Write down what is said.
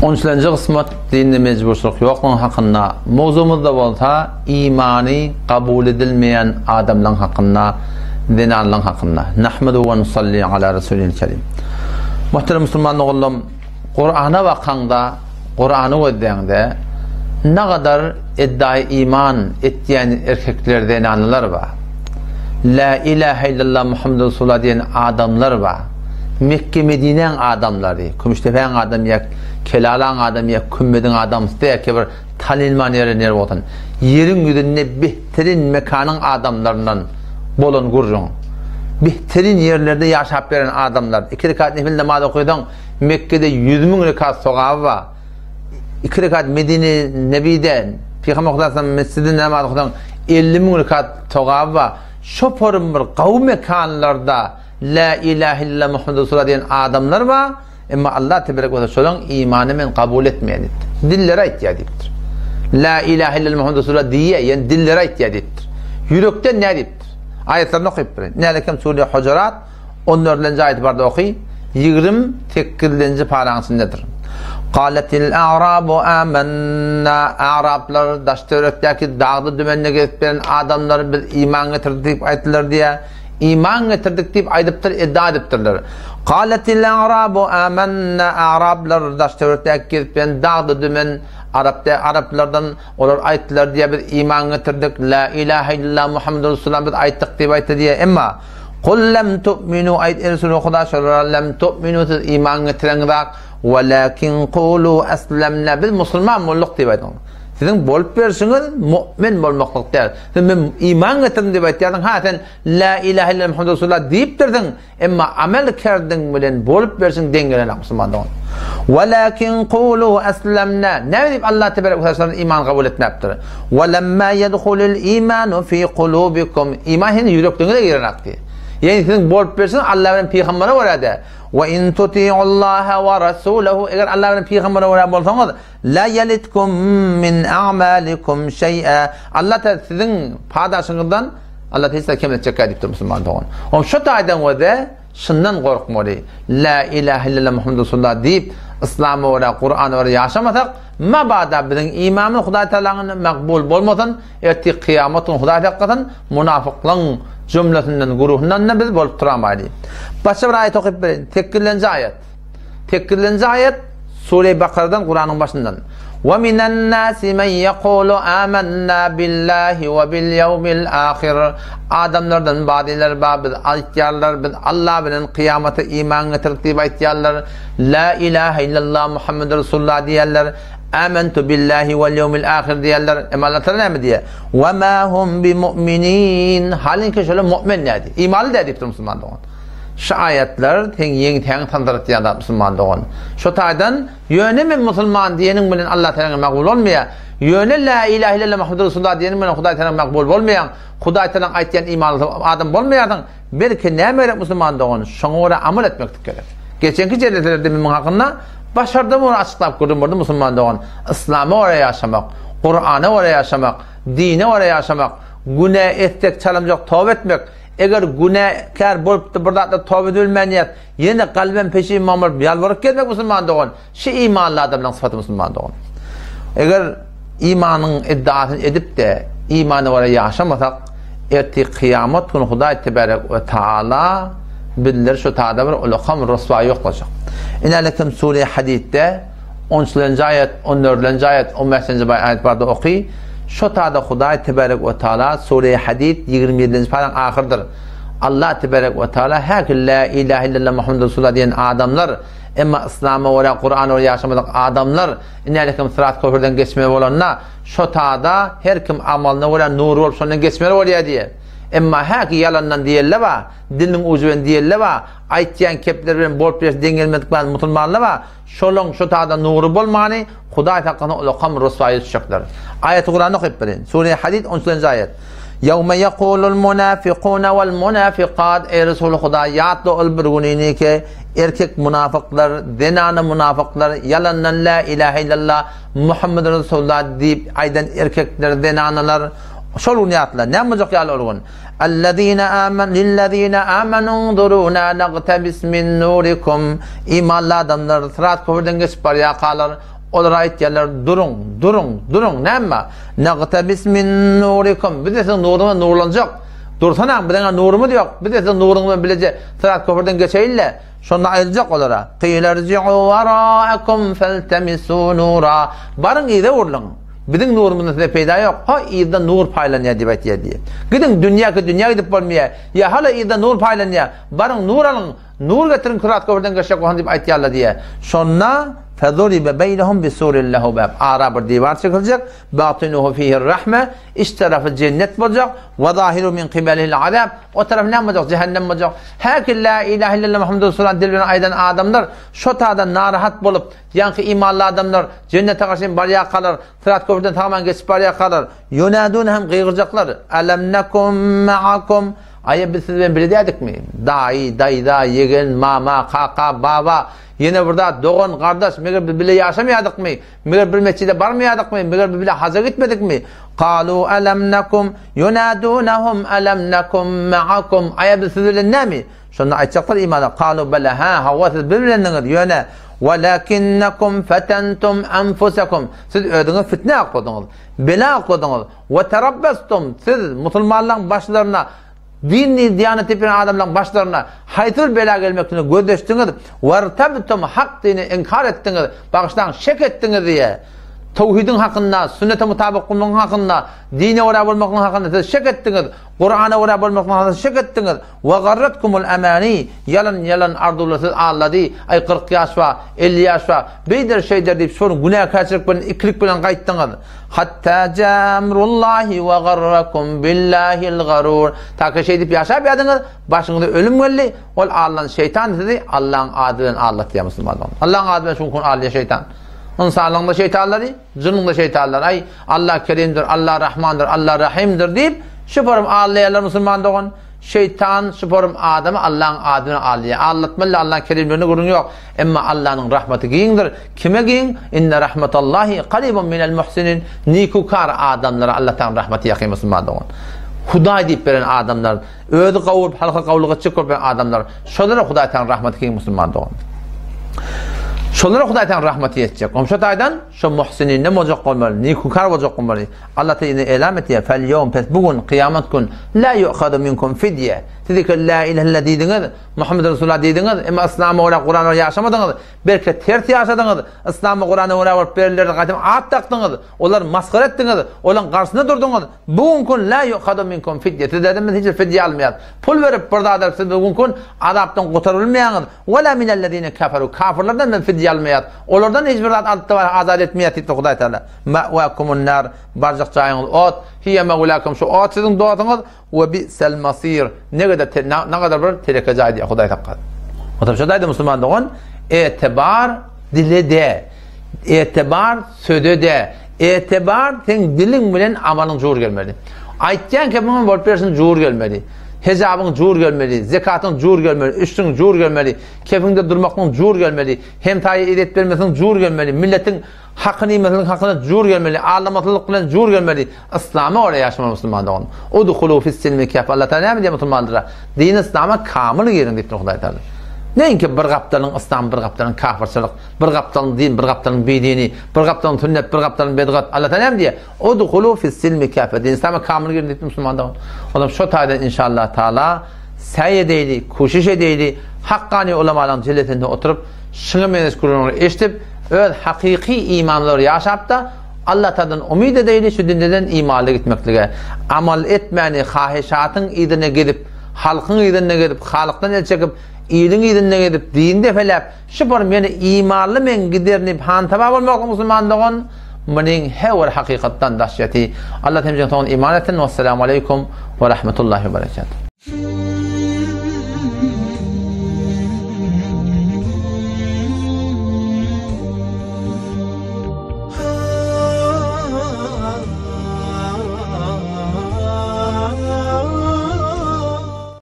On üçlenji gysmat dinde mejburçylyk ýoklugyň hakynda, mowzugymyzda bolsa imany kabul edilmeýän adamlaň hakynda, zenanlaň hakynda. Nahmedu we nusalli ala Resulil Kerim. Muhterem musulman doganlarym, Kur'ana bakaňda, Kur'any gözläňde nagadar eddaýy iman etýän erkekler, zenanlar bar. La ilahe illallah Muhammedur Resulullah diýen adamlar bar. Mekke Medinäň adamlary, Kümüşdepäň adamy ýa Kelalaň adamy ýa Kümmediň adamsy däl ki bir tanylman ýeren ýer bolsun. Ýeriň ýüzünde behterin mekanyň adamlaryndan bolan gürrüň. Behterin ýerlerde ýaşap beren adamlar. Iki rekat nefil namaz okaýsaň Mekgede 100.000 rekat sogaby bar. Iki rekat Medine Nebide Pygamber Hudaýyň mesjidinde namaz okasaň 50.000 rekat sogaby bar. Şo porun bir gawy mekanlarda Lä ilähe illallah Muhammedur Resulullah diýen adamlar bar, emma Allah teberek we şolaň imanyny men kabul etmeýän diýipdir. Dilleri aýtýar diýipdir. Lä ilähe illallah Muhammedur Resulullah diýýär, ýöne dilleri aýtýar diýipdir. Ýürekden näme diýipdir? Aýatlaryny okyp birin. Nälekem sure Hujurat 14-nji aýaty barda oky, 28-nji paraň içindedir. Qalatil a'rabu amanna Araplar daş töwerekdäki dagda dümende gezip beren adamlar biz iman getirdik diýip aýtdylar diýýär. Iman getirdik diýip aýdypdyr, iddia edipdirler. Kaletil a'rabu amanna Araplar daş-töwerekdäki gezip ýören dagda dümen arap dä araplardan olar aýtdylar diýýär biz iman getirdik la ilahe illallah Muhammedur Resulullah biz aýtdyk diýip aýtdy diýýär. Emma Kul lem tu'minu aýt eý Resuly Huda şolara lem tu'minu siz iman getireňzak welakin kulu eslemna biz musulman bolduk diýip aýdyň. Siziň bolup berşiňiz mu'min bolmaklyk däl. Sen men iman getirdim diýip aýtýarsyň, ha sen la ilahe illallah Muhammed Resulullah diýipdirsiň, emma amel kerdiň bilen bolup berşiň deň gelenok musulman dogan. Walakin qulu aslamna. Näme diýip Allah tebarek we taala iman kabul etmäpdir. Wa lamma yedhulul imanu fi qulubikum. Iman heniz ýürekleriňize girenok diýip. Ýagny siziň bolup berşiňiz Allah bilen pygambere görä-de. Wa in tuti'ullaha wa rasulahu. Eger Allah bilen pygambere görä bolsaňyz, La ýelitkum min a'malikum şeý'a. Allah Teala siziň padaşyňyzdan Allah hiç zat kem etjekkä diýipdir musulman dogan. Oň şu taýdan göze şundan gorkmaly. La ilahe illallah Muhammed Resulullah diýip Yslama görä, Kur'ana görä ýaşamasak, mabada biziň imanymyz Hudaý Taalanyň makbul bolmasyn, ertir kyýamat gün Hudaý saklasyn, munafyklaryň jümlesinden, guruhyndan biz bolup turamaýly. Başga bir aýat okyp bereýin. Sekizinji aýat. Sekizinji aýat Sure Bakaradan Kuranyň başyndan. Ve minen nasi men yekulu amanna billahi ve bil yevmil ahir. Adamlardan bazylar bar biz aýtýarlar biz Allah bilen kyýamata iman getirdik diýip aýtýarlar. La ilahe illallah Muhammed Resulullah diýerler. Amantu billahi vel yevmil ahir diýerler. Emma Allah Teala näme diýýär? Ve ma hum bi mu'minin. Halinki şolar mu'min nädi? Imanly däl diýipdir musulman dogan. Şu aýatlar seň ýeňsäňi sandyratýan zat musulman dogan. Şo taýdan ýöne men musulman diýeniň bilen Allah tarapyndan makbul bolmaýar. Ýöne la ilahe illallah Muhammedur Resulullah diýeniň bilen Hudaý tarapyndan makbul bolmaýaň. Hudaý tarapyndan aýtýan imanly adam bolmaýarsyň. Belki näme gerek musulman dogan? Şoňa görä amal etmeklik gerek. Geçenki jeleselerde men muň hakynda başardym ony açyklap gürrüň berdim musulman dogan. Yslama görä ýaşamak, Kurana görä ýaşamak, dine görä ýaşamak, günä etsek çalymjak toba etmek, Eger günäkär bolupdy bir zatlar toba edilmän ýat, ýene kalbem peşiman bolup ýalbaryp gezmek musulman dogan, şi imanly adamlaryň sypaty musulman dogan. Eger imanyň iddiasyny edip-de, imana görä ýaşamasak, ertir kyýamat güni Hudaý tebarek we taala bizleri şu tada bir ulakam ryswa ýoklajak. Inälekem sure Hadidde On üçlenji aýat, on dördlenji aýat, on bäşlenji aýat barada oky. Şo tada Hudaý tebarek we taala Sure Hadid 27-nji paraň ahyrdyr. Allah tebarek we taala häki la ilahe illallah Muhammed Resulullah diýen adamlar, emma Yslama görä, Kurana görä ýaşamadyk adamlar inälekim syrat köprüden geçmeli bolanda, şo tada her kim amalyna görä nur bolup şondan geçmeli bolýar diýýär. Emma häki ýalandan diýelle bar, diliniň ujy bilen diýelle bar, aýtýan kepleri bilen bolup berse deň gelmedik bar musulmanlar bar. Şolaň şu tada nury bolmany Hudaý saklasyn ulakam ryswaýa düşjekler. Aýaty Kurany okyp bereýin. Sure Hadid 13-nji aýat. Ýewme ýekulul munafikune wal munafikat Eý Resul Hudaý ýatla ol bir gününi ki erkek munafyklar, zenana munafyklar ýalandan la ilahe illallah Muhammed Resulullah diýip aýdan erkekler, zenanalar. Şol gün ýatla, näme boljak ýaly ol gün? Allazina aman lillazina amanu zuruna naqtabis min nurikum. Imanly adamlar syrat köprüden geçip barýarkalar, olara aýtýarlar, duruň, duruň, duruň, näme? Naqtabis min nurikum. Biz de siziň nuruňyzdan nurlanjak. Dursanaň, biziň nurumyz ýok. Biz de siziň nuruňyz bilen bileje syrat köprüden geçeýin-le. Şonda aýdyljak olara, Qilerji'u wara'akum feltemisu nura. Baryň yza öwrüliň. Biziň nurumyzdan size peýda ýok. Ho, yzda nur paýlanýar diýip aýtýar diýýär. Gidiň, dünýäki dünýä gidip bolmaýar. Ýa hala yzda nur paýlanýar. Baryň nur alyň, nur getiriň Kyrat köprüden geçjek bolsaň diýip aýtýarlar diýýär. Şonda feduribe beýnehum bisurin lehu bab. Ara bir diwar çekiljek. Batynuhu fihir-rahme, iç tarapy jennet boljak, we zahiru min kibelihil-azab, o tarapy näme boljak, jähennem boljak. Häki la ilahe illallah Muhammedur Resulullah dil bilen aýdan adamlar şo taýdan narahat bolup, ýaňky imanly adamlar jennete garşy barýarkalar, syrat köprüden sag-aman geçip barýarkalar, ýunadun hem gygyrjaklar, Alam nakum ma'akum, aýa biz siz bilen bile dädikmi? Daýy, daýza, ýegen, mama, kaka, baba, ýene bir zat, dogan, gardaş, meger biz bile ýaşamaýardykmy? Meger bir mesjide barmaýardykmy? Meger biz bile haja gitmedikmi? Kalu alam nakum yunadunahum alam nakum ma'akum. Aýa biz siz bilen nämi? Şonda aýtjaklar imana kalu bala ha hawa siz biz bilendiňiz ýöne walakinnakum fatantum anfusakum. Siz özüňiz fitne okladyňyz. Bela okladyňyz. We tarabbastum. Siz musulmanlaryň başlaryna Din diýip diýanet diýip ýören adamlaryň başlaryna haýsy bir bela gelmekdigini gözleşdiňiz, wertabtum hak dini inkar etdiňiz, bagyşlaň şek etdiňiz diýe. Towhidiň hakynda, sünnete mutabyk bolmagyň hakynda, dine görä bolmaklygyň hakynda siz şek etdiňiz, Kurana görä bolmaklygyň hakynda şek etdiňiz. We garratkumul amani, ýalan ýalan arzuwlar sizi aldady, aý 40 ýaş bar, 50 ýaş bar, beýder şeýder diýip şol günäkärçilik bilen ikilik bilen gaýtdyňyz. Hatta jaa emrullahi we garrakum billahil garur. Ta ki şeýdip ýaşap ýadyňyz, başyňyza ölüm geldi, ol aldan şeýtan sizi Allaň ady bilen aldatýar musulmanlar. Allaň ady bilen şu gün alýar şeýtan. Ynsanlaryň-da şeýtanlary, jynyň-da şeýtanlary. Aý, Allah Kerimdir, Allah Rahmandyr, Allah Rahimdir diýip, şu forum aldaýarlar musulman dogan. Şeýtan şu forum adamy Allaň ady bilen aldaýar. Aldatmaly Allaň kerimligine gürrüň ýok. Emma Allanyň rahmaty giňdir. Kime giň? Inne rahmatallahi karibun minel muhsinin. Nikukar adamlara Allah Taganyň rahmaty ýakyn musulman dogan. Hudaý diýip beren adamlar, özi gowuryp halka gowulyk etjek bolup beren adamlar, şolara Hudaý Taganyň rahmaty giň musulman dogan. Şolara Hudaý Taganyň rahmaty ýetjek. Şo taýdan şo muhsininden boljak bolmaly, nikukar boljak bolmaly. Allah Tagala indi elam etýär, Fel ýewm, pes bu gün, kyýamat gün, la yu'khadu minkum fidýe. Siz iki la ilahe illallah diýdiňiz, Muhammed Resulullah diýdiňiz, emma Yslama görä, Kurana görä ýaşamadyňyz, belki ters ýaşadyňyz, Yslama Kurana görä bolup berilerde gaýtam at dakdyňyz, olary masgara etdiňiz, olaryň garşysyna durduňyz. Bu gün kun la yu'khadu minkum fidýe. Sizlerden biz hiç bir fidýe almaýarys. Pul berip bir zat alyp siz bu gün kun azapdan gutaryp bilmeýäňiz. Ve la minellezine keferu. Kafirlerden biz fidýe almaýarys. Olardan hiç bir zat alyp da azat etmeýäris diýipdir Hudaý Taala. Ma'wakumun nar. Barjak jaýyňyz ot. Hiýe mawlakum. Şu ot siziň dostuňyz. We bi'sel masir, ne gadar ne gadar bir teleke jaý diýýär, Hudaý saklasyn. Otam şo daýda musulman dogan, etibar dile de, etibar söze de, etibar seň diliň bilen amalyň jur gelmeli. Aýtýan kepiň bolup bersin jur gelmeli. Hejabyň jur gelmeli, zekatyň jur gelmeli, üstüň jur gelmeli, kefiňde durmaklygyň jur gelmeli, hemsaýa ezýet bermesiň jur gelmeli, milletiň Hakyny iýmesiniň hakyna jur gelmeli, aldamatlylyk bilen jur gelmeli. Yslama görä ýaşamaly musulman dogan. Udhulu fis-silmi kaffe. Allah Taala näme diýýär musulmanlara? Dini yslama kamyl giriň diýipdir Hudaý Taala. Näinki bir gapdalyň yslam, bir gapdalyň kafyrçylyk, bir gapdalyň din, bir gapdalyň bidini, bir gapdalyň sünnet, bir gapdalyň bedgat. Allah Taala näme diýýär? Udhulu fis-silmi kaffe. Dini yslama kamyl giriň diýipdir musulman dogan. Olam şo taýdan inşallah Taala säý edeýli, kuşiş edeýli, hakkany ulamalaryň jelesinde oturyp, şuňa meňzeş gürrüňleri eşidip, öz hakyky imanlary ýaşap-da, Allatagaladan umyt edeýli şu dünýeden imanly gitmeklige. Amal etmäni hahyşatyň yzyna gezip, halkyň yzynda gezip, Halykdan el çekip, iliň yzynda gezip, dini depeläp, şu bir meni imanly men giderin diýip hantama bolmaklyk musulman dogan, munyň her bir hakykatdan daş ýeti. Allah hemmämiziň soňuny iman etsin. Wessalamu aleýkum we rahmetullahi we berekatuh.